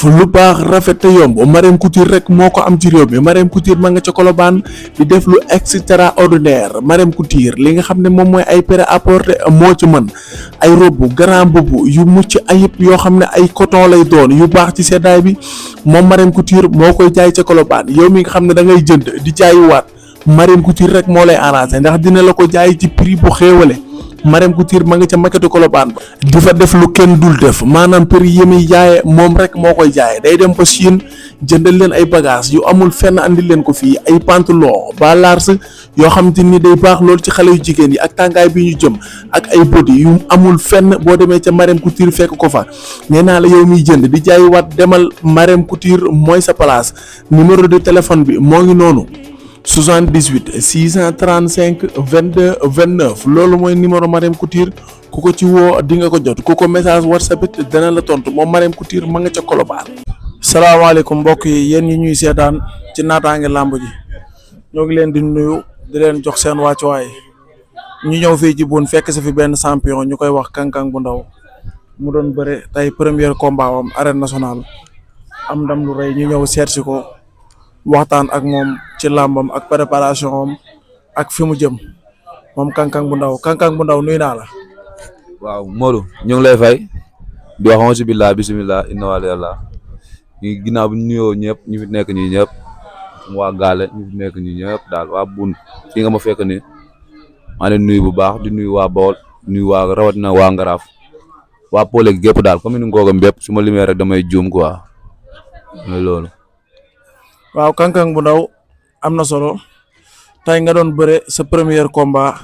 fu lu baax rafet te yomb Marème Couture rek moo ko am ci réew mi Marème Couture ma nga ca Colobane di def lu extraordinaire Marème Couture li nga xam ne moom mooy ay prêt-à-porter moo ci mën ay robe grand boubou yu mucc ayib yoo xam ne ay coton lay doon yu baax ci seddaay bi moom Marème Couture moo koy jaay ca Colobane yow mi nga xam ne da ngay jënd di jaayiwaat Marème Couture rek moo lay arrangé ndax dina la ko jaay ci prix bu xéewale Marème Couture ma nga ca maquette Colobane ba di fa def lu kenn dul def maanaam prix yi muy jaaye moom rek moo koy jaaye day dem ba Chine jëndal leen ay bagages yu amul fenn andil leen ko fii ay pantalon ba large yoo xam te ni day baax loolu ci xale yu jigéen yi ak tàngaay bi ñu jëm ak ay body yu amul fenn boo demee ca Marème Couture fekk ko fa nee naa la yow miy jënd di jaay waat demal Marème Couture mooy sa place numéro de téléphone bi moo ngi noonu 78 635 22 29 loolu mooy numéro Marème Couture ku ko ci woo di nga ko jot ku ko message WhatsApp it dana la tontu moom Marème Couture ma nga ca Colobane. salaamaaleykum mbokk yi yéen ñi ñuy seetaan ci naataange làmb ji ñoo ngi leen di nuyu di leen jox seen wàccuwaay ñu ñëw fii ci Boune fekk sa fi benn champion ñu koy wax Kang-Kang bu ndaw mu doon bëre tey premier combat am arène nationale am ndam lu rëy ñu ñëw seet si ko. waxtaan ak moom ci làmbam ak préparation am ak fi mu jëm moom Kang-Kang bu ndaw Kang-Kang bu ndaw nuyu naa la. waaw Modou ñu ngi lay fay di wax auzu billah bismillah inna wali yàlla ñu ginnaaw bi ñu nuyoo ñëpp ñu fi nekk ñi ñëpp waa Gaale ñu fi nekk ñi ñëpp daal waa Boune fii nga ma fekk ni maa leen nuyu bu baax di nuyu waa Bawol nuyu waa rawatina waa Ngaraaf waa Pole gépp daal comme ni Ngogam bépp su ma limee rek damay juum quoi mooy loolu. waaw Kang-Kang bu ndaw am na solo tey nga doon bëre sa premier combat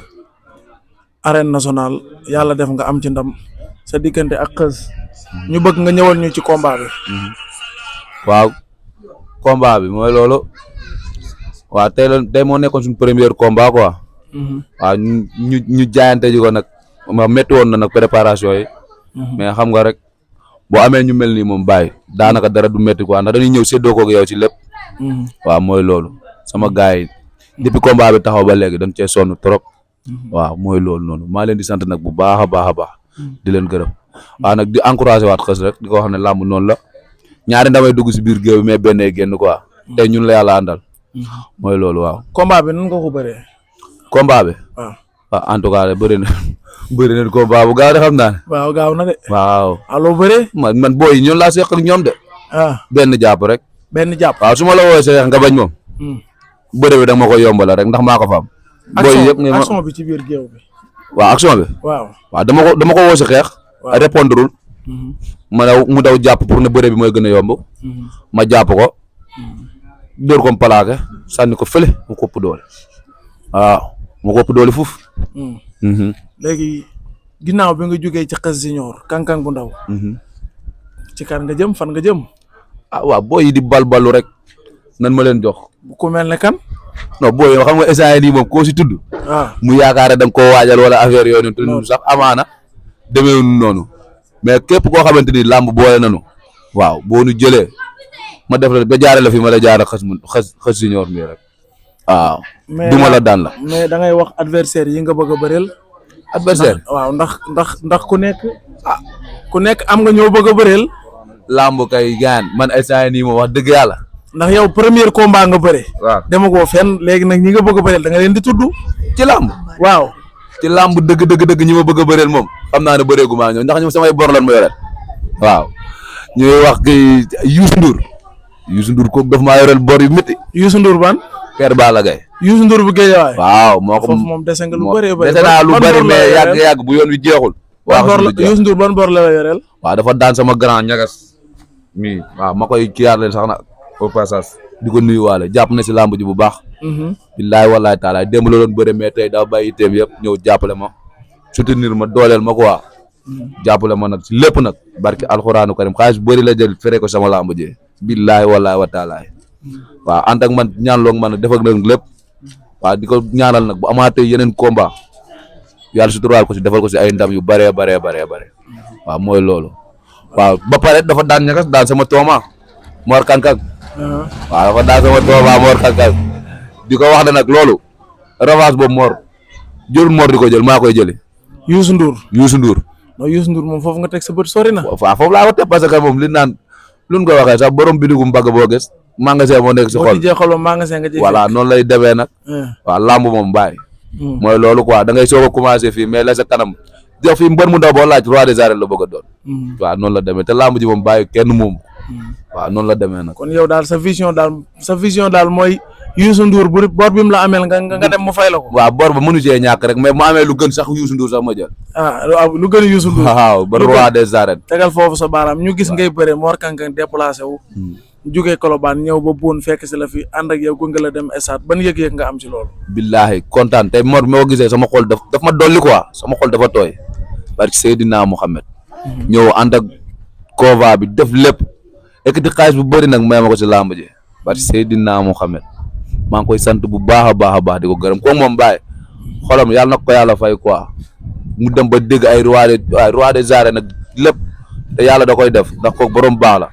arène nationale yàlla def nga am ci ndam sa diggante ak Xeuss ñu bëgg nga ñëwal ñu ci combat bi. waaw combat bi mooy loolu waaw tey moo nekkoon suñu premier combat quoi. waaw ñu jaayante ji ko nag ma métti woon na nag préparation yi. mais xam nga rek boo amee ñu mel nii moom bàyyi daanaka dara du métti quoi ndax dañuy ñëw séddoo koog yow ci lépp. waaw mooy loolu sama gars yi depuis combat bi taxaw ba léegi dañ cee sonn trop. waaw mooy loolu noonu maa leen di sant nag bu baax a baax a baax di leen gërëm waaw nag di encouragé waat Xeuss rek di ko wax ne làmb noonu la ñaari ndamay dugg si biir géew bi mais benn génn quoi tey ñun la yàlla àndal mooy loolu waaw. combat bi nan nga ko bëree. combat bi. waaw en tout cas bëri na combat bu gaaw de xam naa ne. waaw gaaw na de. waaw. allo bëree. man booy ñoom laa seq ak ñoom de. benn jàpp rek. benn jàpp waaw su ma la woowee sa nga bañ moom. bëre bi da nga ma koy yombala rek ndax maa ko fa am. booy yëpp action bi ci biir géew bi. waaw action bi. waaw dama ko woo si xeex. répondreul mu daw jàpp pour ne bëre bi mooy gën a yomb. ma jàpp ko. dóor ko plaqué sànni ko fële mu ko ëpp doole. waaw mu ko ëpp doole foofu. léegi ginnaaw bi nga jógee ci Xeuss Junior Kang-Kang bu ndaw. ci kan nga jëm fan nga jëm. waaw booy yi di balbalu rek nan ma leen jox. ku mel ne kan. non booy yoo xam nga instant yii moom koo si tudd. mu yaakaar da nga koo waajal wala affaire yooyu noonu te sax amaana demeewul noonu mais képp koo xamante ni làmb boole nañu. waaw boo nu jëlee ma def la ba jaaree la fi ma la jaar ak Xeuss Junior mi rek waaw. duma la daan la. mais da ngay wax adversaire yi nga bëgg a bëreel. adversaire waaw ndax ku nekk. ku nekk am nga ñoo bëgg a bëreel. làmb kay gaan man instant yii moom wax dëgg yàlla. ndax yow premier combat nga bëre. waaw demagoo fenn léegi nag ñi nga bëgg a bëreel da nga leen di tudd. ci làmb. waaw ci làmb dëgg ñi ma bëgg a bëreel moom xam naa ne bëreegu maa ñoom ndax ñoom samay bor lan ma yoreel. waaw ñuy wax kii Youssou Ndour kooku daf maa yoreel bor yu métti. Youssou Ndour ban. Père Balla Gaye. Youssou Ndour bu Guédiawaye. waaw moo ko foofu moom dese nga lu bëree bëri. dese naa lu bëri mais yàgg bu yoon wi jeexul. Youssou Ndour ban bor la yoreel. waaw dafa daan sama grand ñagas. waaw ma koy kiyaat leen sax na au passage di ko nuyuwaale jàpp na si làmb ji bu baax. billaay wallaay taalaay démb la doon bëre mais tey daa bàyyi itam yëpp ñëw jàppale ma soutenir ma dooleel ma quoi. jàppale ma nag si lépp nag barki alxuraanu karim xaalis bëri la jël fere ko sama làmb ji. billaay wallaay wa taalaay. waaw ànd ak man ñaanloog man def ak nag lépp. waaw di ko ñaanal nag bu amaatee yeneen combat yàlla suturaal ko si defal ko si ay ndam yu bëree. waaw mooy loolu. waaw ba pare dafa daan ñakas daan sama tooma Mor Kang-Kang. waaw dafa daan sama tooma Mor Kang-Kang di ko wax ne nag loolu revanche boobu Mor jël Mor di ko jël maa koy jëli. Youssou Ndour. Youssou Ndour. non Youssou Ndour moom foofu nga teg sa bët sori na. waaw foofu laa ko teg parce que moom li naan luñ ko waxee sax borom bidigu mbagg boo gis magasin moo nekk si xol magasin nga voilà noonu lay demee nag waaw làmb moom bàyyi mooy loolu quoi da ngay soog a commencé fii mais la sa kanam jox fii mbër mu ndaw boo laaj roi des arènes la bëgg a doon waaw noonu la demee te làmb ji moom bàyyi kenn moom waaw noonu la demee nag kon yow daal sa vision daal mooy Youssou Ndour bu bor bi mu la ameel nga dem mu fay la ko waaw bor ba mënu cee ñàkk rek mais mu amee lu gën sax Youssou Ndour sax ma jël lu gën a Youssou Ndour waaw ba roi des arènes tegal foofu sa baaraam ñu gis ngay bëre Mor Kang Kang déplacé wu jógee Colobane ñëw ba Boune fekk si la fi ànd ak yow gunge la dem stade ban yëg-yëg nga am ci loolu billaahi kontaan tey Mor moo gisee sama xol daf ma dolli quoi sama xol dafa tooy barke Seydina Mouhamed ñëw ànd ak Kova bi def lépp ekkati xaalis bu bëri nag may ma ko si làmb ji barke Seydina Mouhamed maa ngi koy sant bu baax a baax di ko gërëm ko moom bàyyi xolam yàlla na ko yàlla fay quoi mu dem ba dégg ay roi des arènes nag lépp te yàlla da koy def ndax kooku borom baax la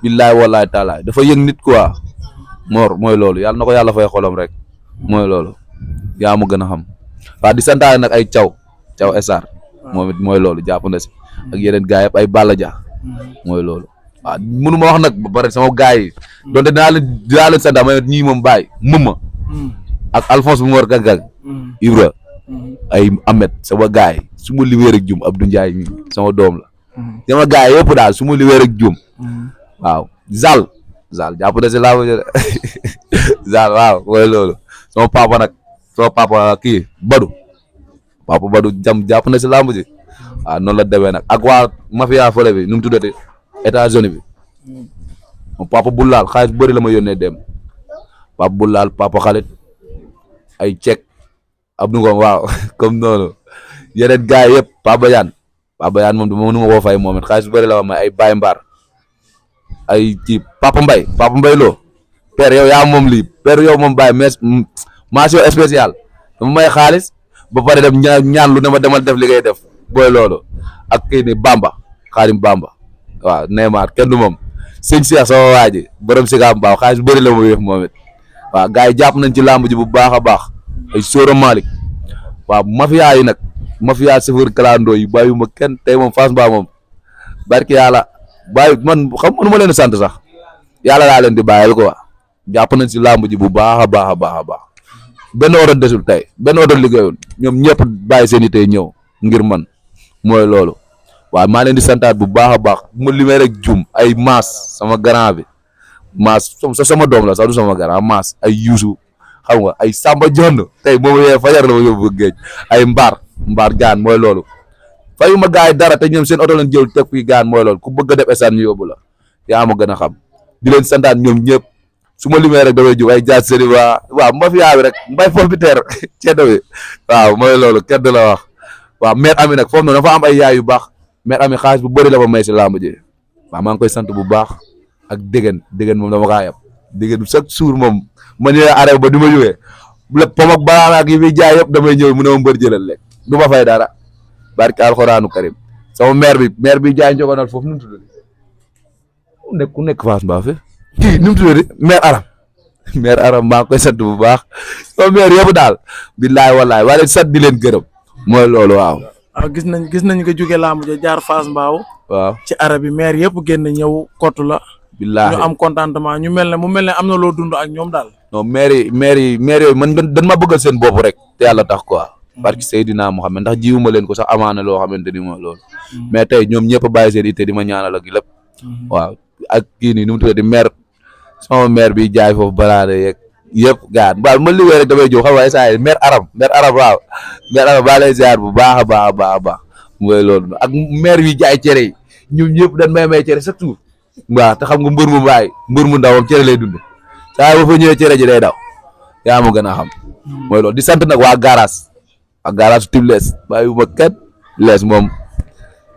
billaay wallaay taalaay dafa yëg nit quoi Mor mooy loolu yàlla na ko yàlla fay xolam rek mooy loolu yaa ma gën a xam waaw di santaane nag ay caw esar moom it mooy loolu jàpp na si ak yeneen gars yëpp ay Balla Dia mooy loolu waaw mënu ma wax nag ba pare sama gars yi donte dinaa leen sant ma ñii moom bàyyi mëmma ak Alphonse bu Mor Kang Kang Ibra ay Ahmed sama gars yi su ma limee rek jum Abdou Ndiaye mi sama doom la sama gars yi yëpp daal su ma limee rek jum waaw Zal jàpp na si laa Zal waaw mooy loolu sama papa kii Badu jàpp na si làmb ji waaw noonu la demee nag ak waa mafia fële bi nu mu tuddati États-Unis bi moom papa bu laal xaalis bëri la ma yónnee dem papa bu laal papa xalit ay cek Abdou Ngom waaw comme noonu yeneen gars yëpp Papa Yane moom du ma mënu ma koo fay moom it xaalis bëri la ma may ay Baye Mbar ay ci Papa Mbaye loo père yow yaa moom lii père yow moom Baye mention spéciale dama may xaalis ba pare dem ñaan lu ne ma demal def li ngay def booy loolu ak kii ni Xaadim Bamba waaw Neymar kenn du moom sëñ Cheikh sama waa ji borom si gaam baaw xaalis bëri la ma wéef moom it waaw gars yi jàpp nañ ci làmb ji bu baax a baax ay Sora Malick waaw mafia yi nag mafia chauffeur clando yi bàyyuma kenn tey moom Fass Mba moom barki yàlla bàyyi man xam mënu ma leen sant sax yàlla laa leen di bàyyil quoi jàpp nañ si làmb ji bu baax a baax benn oto desul tey benn oto liggéeyul ñoom ñëpp bàyyi seen i tey ñëw ngir man mooy loolu waaw maa leen di santaat bu baax a baax bu ma limee rek jum ay maas sama grand bi maas sama doom la sax du sama grand maas ay yuusu xam nga ay Samba Jonn tey moom yee fajar la ma yóbbu géej ay mbaar gaan mooy loolu fayu ma gars yi dara te ñoom seen oto lañ jël teg fii gaan mooy loolu ku bëgg a def esaan ñu yóbbu la yaa ma gën a xam di leen santaat ñoom ñëpp su ma limee rek damay jub ay jaaj sëri waaw mafia bi rek mbay pompiteer ceddo bi waaw mooy loolu kenn du la wax waaw mère Ami nag foofu noonu dafa am ay yaay yu baax mère Ami xaalis bu bëri la ma may si làmb ji waaw maa ngi koy sant bu baax ak déggen moom dama kaa yab déggen chaque jour moom ma ñëwee arrêt ba du ma jógee lépp pom ak banaana ak yi muy jaay yëpp damay ñëw mu ne ma mbër jëlal lekk du ma fay dara barke alxuraanu karim sama maire bi jaay njogonal foofu nu mu tuddati ku nekk Fass Mba fi kii nu mu tuddati maire Aram maa ngi koy sant bu baax sama maire yëpp daal billaay wallaay waa leen sant di leen gërëm mooy loolu waaw gis nañ nga jóge làmb ja jaar Fass Mbao waaw ci arab bi maire yëpp génn ñëw kottu la billaahi ñu am contentement mu mel ne am na loo dund ak ñoom daal non maire yooyu man dañ ma bëggal seen bopp rek te yàlla tax quoi parce que Seydina Mohamed ndax jiwuma leen ko sax amaana loo xamante ni mooy loolu mais tey ñoom ñëpp bàyyi seen itte di ma ñaanal ak lépp waaw ak kii nii nu mu tuddati maire sama maire bi jaay foofu baraade yeeg yëpp gaan baal ma liggéey rek damay jóg xam nga saa yi maire Aram waaw maire Aram baa lay ziar bu baax a baax mooy loolu ak maire bi jaay cere yi ñoom ñëpp dañ may cere chaque jour waaw te xam nga mbër mu ndawam cere lay dund saa ba fa ñëwee cere ji day daw yaa ma gën a xam mooy loolu di sant nag waa garage ak garage Tibles bàyyiwuma kenn lees moom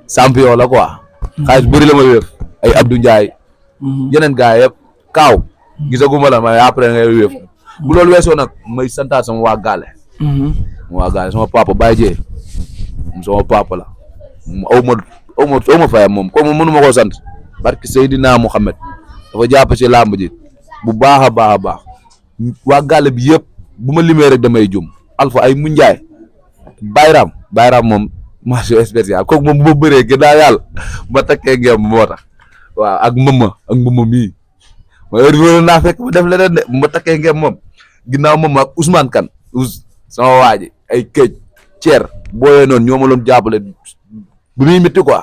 champion la quoi xaalis bëri la ma wéef ay Abdou Ndiaye yeneen gars yëpp kaaw gisaguma la may après ngay wéef bu loolu weesoo nag may santaat sama waa gaale sama papa Baye Dieye sama papa la aw ma fayam moom comme mënu ma koo sant barke Seydina Mohamed dafa jàpp ci làmb ji bu baax a baax waa gaale bi yëpp bu ma limee rek damay jum Alpha ay Munjaay Bayram moom mention spéciale kooku moom bu ma bëree gën naa yàlla ma takkee ngeen moo tax waaw ak mbëmma mii ma heure bi naa fekk mu def leneen de bu ma takkee ngeen moom ginnaaw moom ak Ousmane Kane sama waa ji ay këj ceer booyee noonu ñoo ma doon jàppale bu muy métti quoi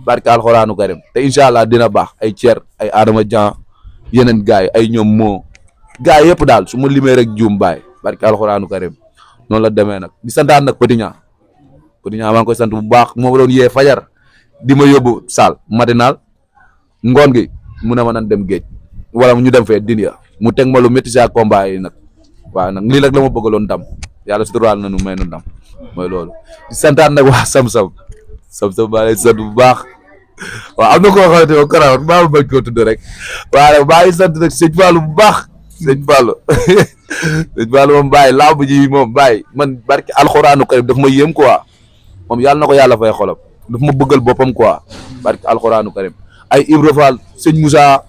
barke alxuraanu karim te incha allah dina baax ay ceer ay Adama Dian yeneen gars yi ay ñoom moo gars yëpp daal su ma limee rek juum baay barke alxuraanu karim noonu la demee nag di santaan nag Petit Niang maa ngi koy sant bu baax moo ma doon yee fajar di ma yóbbu saal matinal ngoon gi mu ne ma nan dem géej wala ñu dem fee Dinia mu teg ma lu métti sa combat yi nag waaw nag lii rek la ma bëggaloon ndam yàlla suturaal na nu may nu ndam mooy loolu di santaan nag waa Sam-Sam maa lay sant bu baax waaw am na koo xamante ne Kara maa bañ koo tudd rek waaye nag maa ngi sant nag sëñ Fallou bu baax sëñ Fallou moom bàyyi làmb ji moom bàyyi man barki alxuraanu karim daf ma yéem quoi moom yàlla na ko yàlla fay xolam daf ma bëggal boppam quoi barki alxuraanu karim ay Ibra Fall sëñ Moussa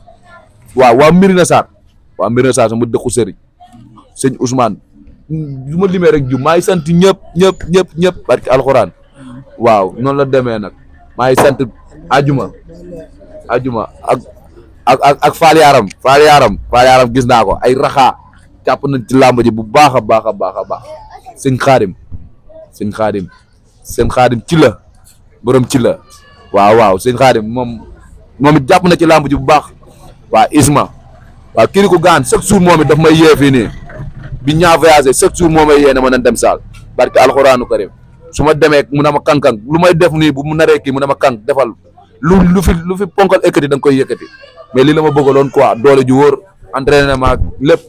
waaw waa Mirina Sarr sama dëkku sëriñ sëñ Ousmane lu ma limee rek ju maa ngi sant ñëpp barki alxuraan waaw noonu la demee nag maa ngi sant ajuma ak Fall Yaram gis naa ko ay raxaa jàpp nañ ci làmb ji bu baax a baax sëñ Xaadim ci la borom ci la waaw sëñ Xaadim moom it jàpp na ci làmb ji bu baax waaw Isma waaw kii ko gaan chaque jour moom it daf may yee fii nii bi ñaa voyagé chaque jour moo may yee ne ma nan dem saal barke alxuraanu karim su ma demee mu ne ma kànkang lu may def nii bu mu naree kii mu ne ma kànk defal lu fi ponkal ekkati da nga koy yëkkati mais lii la ma bëggaloon quoi doole ju wóor entraînement lépp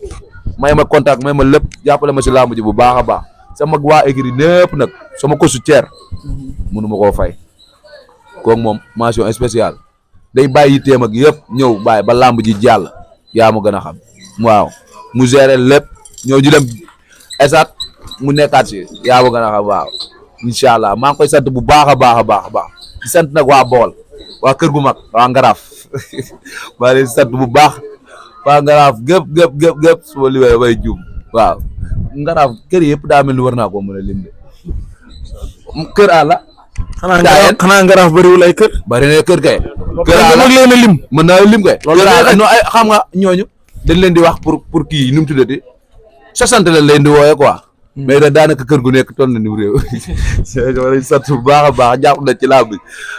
may ma contact may ma lépp jàppale ma si làmb ji bu baax a baax sama waa écrit népp nag sama ko su ceer mënu ma koo fay kooku moom mention spéciale day bàyyi yitteem ak yëpp ñëw bàyyi ba làmb ji jàll yaa ma gën a xam waaw mu gérer lépp ñëw ñu dem esat mu nekkaat si yaa ma gën a xam waaw incha allah maa ngi koy sant bu baax a baax di sant nag waa Bawol waa kër gu mag waa Ngaraaf maa leen sant bu baax waa Ngaraaf gépp su ma limee bay juum waaw Ngaraaf kër yëpp daa mel ni war naa ko mën a lim de kër àlla xanaa Ngaraaf bëriwul ay kër bari na kër kay kër àlla leen a lim mën naa lim kay kër àlla non ay xam nga ñooñu dañ leen di wax pour kii nu mu tuddati sosante la leen di wooye quoi mais da daanaka kër gu nekk toll na ni réew wala sant bu baax a baax jàpp na ci làmb bi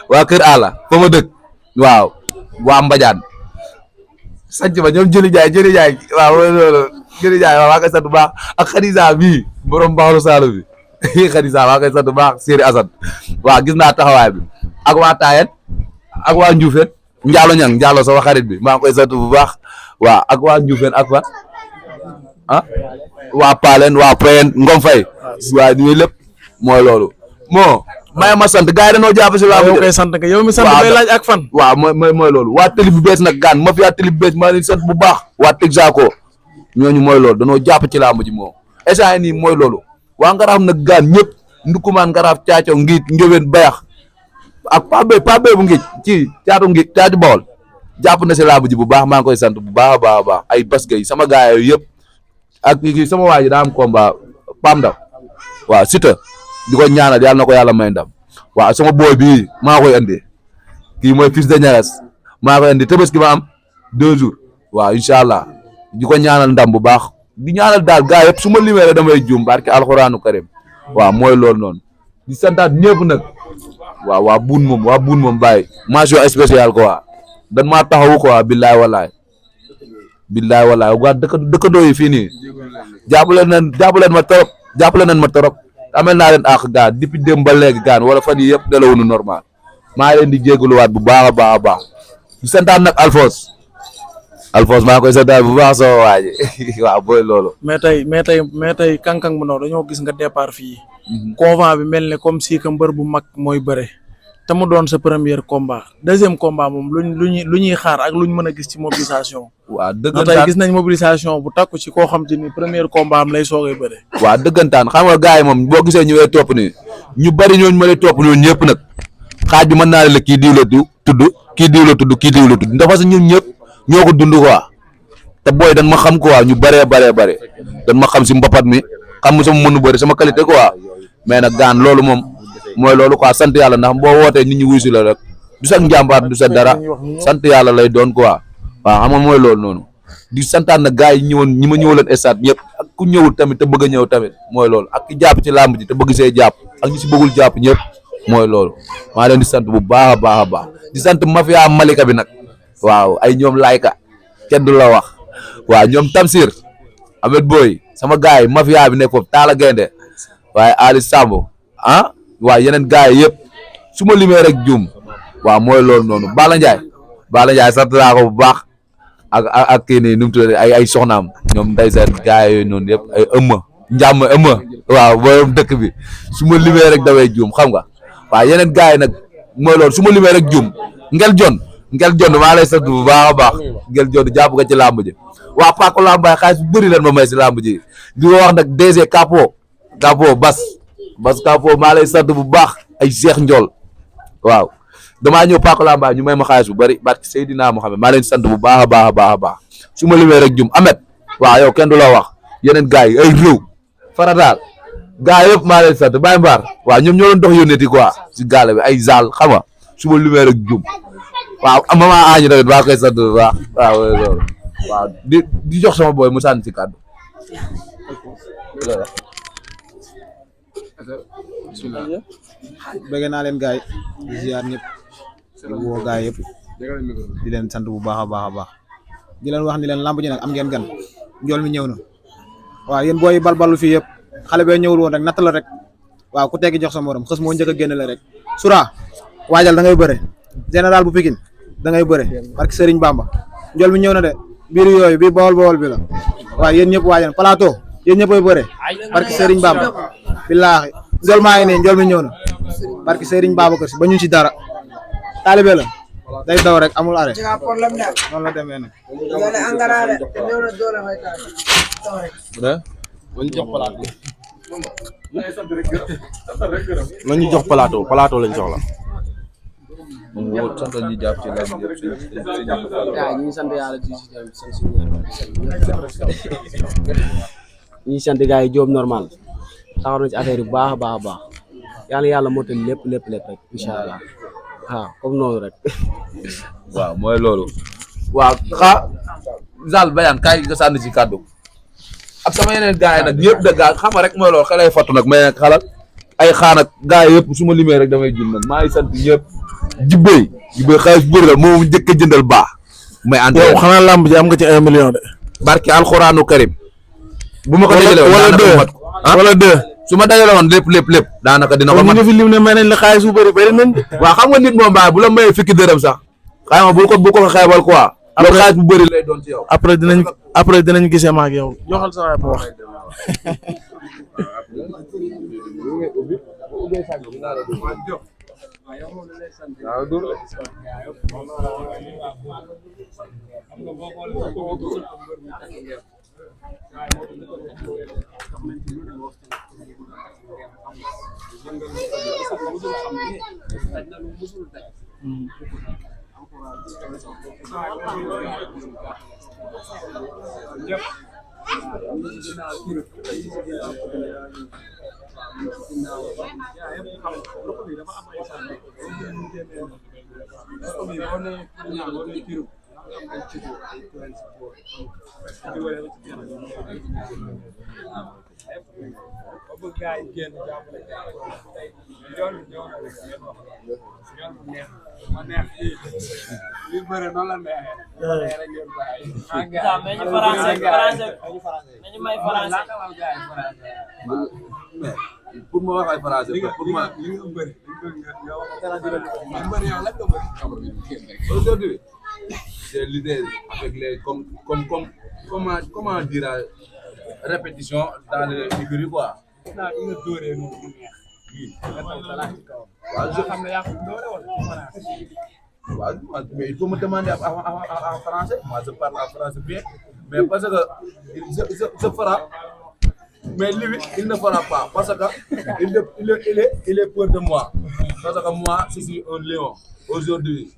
waa kër àlla fa ma dëkk waaw waa Mbadiane sanc ba ñoom jëli jaay waaw loolu jëli jaay waaw waa koy sant bu baax ak Khadija bii borom Baxaru Saalum bi Khadija waa koy sant bu baax Séri Assane waaw gis naa taxawaay bi ak waa Tayen ak waa Ndioufène Njaalo sama xarit bi maa ngi koy sant bu baax waaw ak waa Ndioufène ak fa waa Palen waa Payen Ngom Faye waaw ñooy lépp mooy loolu moo may ma sant gars yi dañoo jàpp si laa koy sant nga yow mi sant bay laaj ak fan waaw mooy loolu waa télé bu bees nag gaan ma fi waa télé bu bees maa leen sant bu baax waa Texaco ñooñu mooy loolu dañoo jàpp ci làmb ji moo essane nii mooy loolu waa Ngaraaf nag gaan ñëpp ndukumaan Ngaraaf caaco ngiit Njóobeen Bayax ak Pape bu ngiit ci caatu Bawol jàpp na si làmb ji bu baax maa ngi koy sant bu baax a baax ay basket yi sama gars yooyu yëpp ak kii sama waa ji daa am combat Pam Ndaw waaw Siteu di ko ñaanal yàlla na ko yàlla may ndam waaw sama booy bii maa koy andi kii mooy fils de Ñagas maa koy andi Tabaski ma am 2 jours waaw incha allah di ko ñaanal ndam bu baax di ñaanal daal gars yëpp su ma limee rek damay juum barke alxuraanu karim waaw mooy loolu noonu di santaat ñëpp nag waaw waa buun moom bàyyi mention spéciale quoi dan maa taxawu quoi billaay wallaay waa dëkkandoo yi fii nii jàppale nañ ma trop amel naa leen ak gaan depuis démb ba léegi gaan wala fan yi yëpp dalawunu normal maa leen di jégaluwaat bu baax a baax di santaan nag Alphonse maa koy santaan bu baax soo waaji waaw booy loolu mais tey kankang bu ndaw dañoo gis nga départ fii convent bi mel ne comme si que mbër bu mag mooy bëre te mu doon sa premier combat deuxième combat moom lu ñuy xaar ak luñ mën a gis ci mobilisation. waaw dëggantaan tey gis nañ mobilisation bu takku ci koo xam te ni premier combat am lay soogay bëre. waaw dëggantaan xam nga gars yi moom boo gisee ñu lay topp nii ñu bari ñooñu ma lay topp ñooñu ñëpp nag xaaj bi mën naa la kii diw la tudd kii diw la tudd ndax parce que ñun ñëpp ñoo ko dund quoi te booy dañ ma xam quoi ñu bëree dañ ma xam si mbapat mi xam sama mënu bëri sama qualité quoi mais nag gaan loolu moom mooy loolu quoi sant yàlla ndax boo wootee nit ñi wuy si la rek du sa njàmbaar du sa dara sant yàlla lay doon quoi waaw xam nga mooy loolu noonu di santaan na gars yi ñëwoon ñi ma ñëwaloon stade ñëpp ak ku ñëwul tamit te bëgg a ñëw tamit mooy loolu ak ki jàpp ci làmb ji te bëgg see jàpp ak ñi si bëggul jàpp ñëpp mooy loolu maa leen di sant bu baax a baax a baax di sant mafia Malika bi nag waaw ay ñoom layka kenn du la wax waaw ñoom Tamsir Ahmed Boy sama gars yi mafia bi nekk foofu Talla Gaynde waaye Ali Samb waaw yeneen gars yi yëpp su ma limee rek juum waaw mooy loolu noonu Bala Ndiaye sant naa ko bu baax ak kii nii nu mu tuddee ay soxnaam ñoom ndeysaan gars yooyu noonu yëpp ay ëmma waaw booy dëkk bi su ma limee rek dawee juum xam nga waaw yeneen gars yi nag mooy loolu su ma limee rek juum ngel jon maa lay sant bu baax a baax ngel jon jàpp nga ci làmb ji waa Paco Lambaye xaalis bu bëri leen ma may si làmb ji di wax nag DG Capo Bas Capo maa lay sant bu baax ay Cheikh Ndiol waaw damaa ñëw Paco Lambaye ñu may ma xaalis bu bëri barke Seydina Mohamed maa leen sant bu baax a baax a baax a baax su ma limee rek jum Amet waaw yow kenn du la wax yeneen gars yi ay réew farataal gars yëpp maa leen sant Baye Mbar waaw ñoom ñoo doon dox yónneeti quoi si gaale bi ay zaal xam nga su ma limee rek jum waaw mama Añu tamit maa koy sant bu baax waaw loolu waaw di jox sama boy mu sànni ci kàddu bëgg naa leen gaay di ziar ñëpp di woo gaay yëpp di leen sant bu baax a baax a baax di leen wax ni leen lamb ji nag am ngeen gan njool mi ñëw na waaw yéen booy balbalu fii yëpp xale bee ñëwul woon rek natt la rek waaw ku teggi jox sa morom xës moo njëkk a génn la rek Sura waajal da ngay bëre général bu Pikine da ngay bëre barke Serigne Bamba njool mi ñëw na de biir yooyu bii bawol bi la waaw yéen ñëpp waajal plateau yéen ñëpp ay bëre barke Serigne Bamba billaahi njool maa ngi nii njool mi ñëw na barke Serigne Babacar Si ba ñu ci dara taalibe la day daw rek amul arrêt noonu la demee nag nañu jox plateau lañ soxla. moom sant ñi jàpp ci làmb yëpp ñu ngi sant yàlla di sant suñu ñi sant gars yi Jóob normal taxaw na ci affaire yi bu baax a baax a baax yàlla motal lépp rek incha allah waaw comme noonu rek. waaw mooy loolu. waaw Zal Bayane kaay nga sànni ci kàddu ak sama yeneen gars yi nag ñëpp de gars xam nga rek mooy loolu xelay fottu nag may nag xalal ay xaan ak gars yëpp su ma limee rek damay jun nag maa ngi sant ñëpp jibbéy xaalis bëri la moom njëkk a jëndal baax may ànd yow xanaa lamb ji am nga ci 1 million de barki alxuraanu karim bu ma ko dajale woon wala deux su ma dajale woon lépp daanaka dina ko ñu ngi fi lim ne may nañ la xaalis bu bëri nañ waaw xam nga nit moom baax bu la mayee fukki dërëm sax xayma bu ko xeebal quoi loolu xaalis bu bëri lay doon ci yow après dinañ gisee ma ak yow joxal sa waay wax pour ma wax ay français pour ma aujourd'hui j'ai l'idée avec les comment dire répétition dans le figure quoi mais il faut me demander en français moi je parle en français bien mais parce que je fera mais lui il ne fera pas parce que il est peur de moi parce que moi je suis un lion aujourd'hui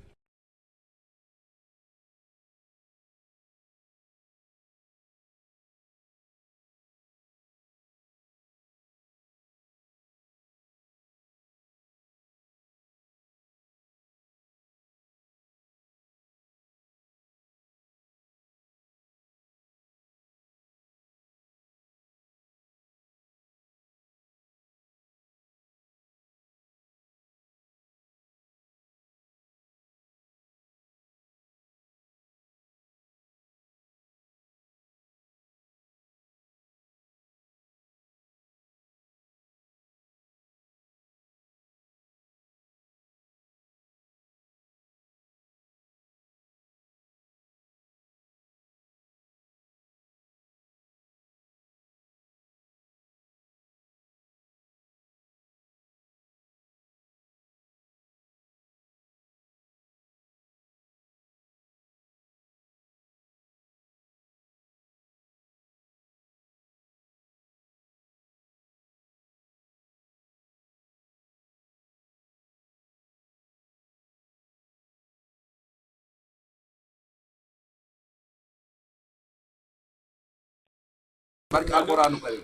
barke alxuraanu karim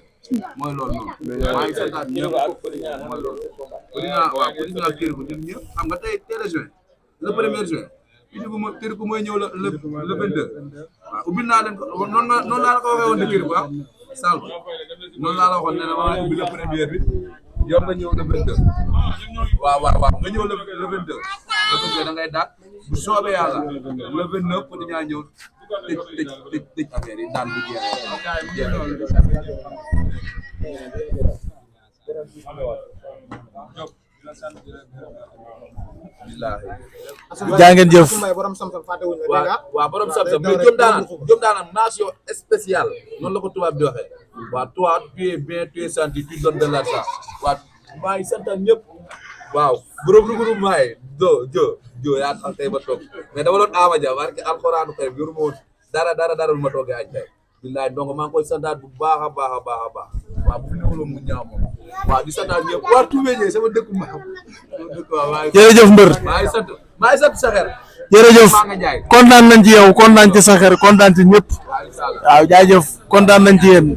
mooy loolu noonu maa ngi santaat ñëpp mooy loolu Odina téer ko ñun ñëpp xam nga tey la juin le 1er juin indi bu ma téer ko mooy ñëw le 22 waaw ubbil naa leen ko noonu laa la ko waxee woon de téer ko sal noonu laa la waxoon ne ma ubbi le 1er bi yow nga ñëw le 22 waaw nga ñëw le 22 da ngay daat bu soobee yàlla le 29 pour dinaa ñëw tëj affaire yi daan bu jaa ngeen jëf. waaw borom Samsam mais jom daanam nation spéciale noonu la ko tubaab di waxee waaw toi tu es bien tu es senti tu donnes de l'argent waaw maa ngi santal ñëpp waaw borom regroupement yi jo yaa tax tey ba toog mais dama doon Ama Dia barke alxuraanu kay yoruma woon dara lu ma toogee añ tey billaay donc maa ngi koy santaat bu baax a baax waaw bu ñëwuloon mu ñaaw moom waaw di santaat ñëpp waa Toumbédioune sama dëkk waaw jërëjëf mbër. maa ngi sant Saxer jërëjëf kontaan nañ ci yow kontaan ci Saxer kontaan ci ñëpp waaw jaajëf kontaan nañ ci yéen.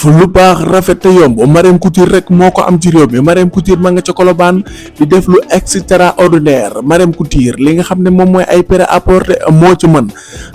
fu lu baax rafet te yomb Marème Couture rek moo ko am ci réew mi Marème Couture ma nga ca Colobane di def lu extraordinaire Marème Couture li nga xam ne moom mooy ay prêt-à-porter moo ci mën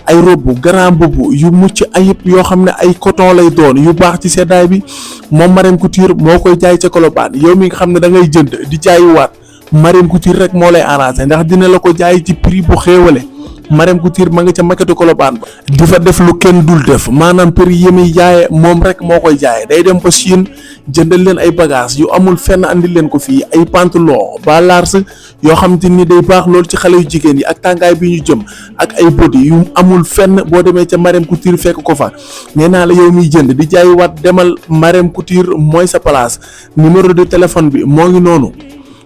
ay robe grand boubou yu mucc ayib yoo xam ne ay coton lay doon yu baax ci seddaay bi moom Marème Couture moo koy jaay ca Colobane yow mi nga xam ne da ngay jënd di jaayiwaat Marème Couture rek moo lay arrangé ndax dina la ko jaay ci prix bu xéewale Marème Couture ma nga ca maquette Colobane ba di fa def lu kenn dul def maanaam prix yi muy jaaye moom rek moo koy jaaye day dem ba Chine jëndal leen ay bagages yu amul fenn andil leen ko fii ay pantalon ba large yoo xam te ni day baax loolu ci xale yu jigéen yi ak tàngaay bi ñu jëm ak ay body yu amul fenn boo demee ca Marème Couture fekk ko fa nee naa la yow miy jënd di jaay waat demal Marème Couture mooy sa place numéro de téléphone bi moo ngi noonu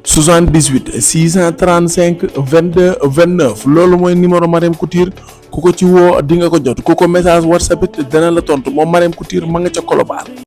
78 635 22 29 loolu mooy numéro Marème Couture ku ko ci woo di nga ko jot ku ko message WhatsApp it dana la tontu moom Marème Couture ma nga ca Colobane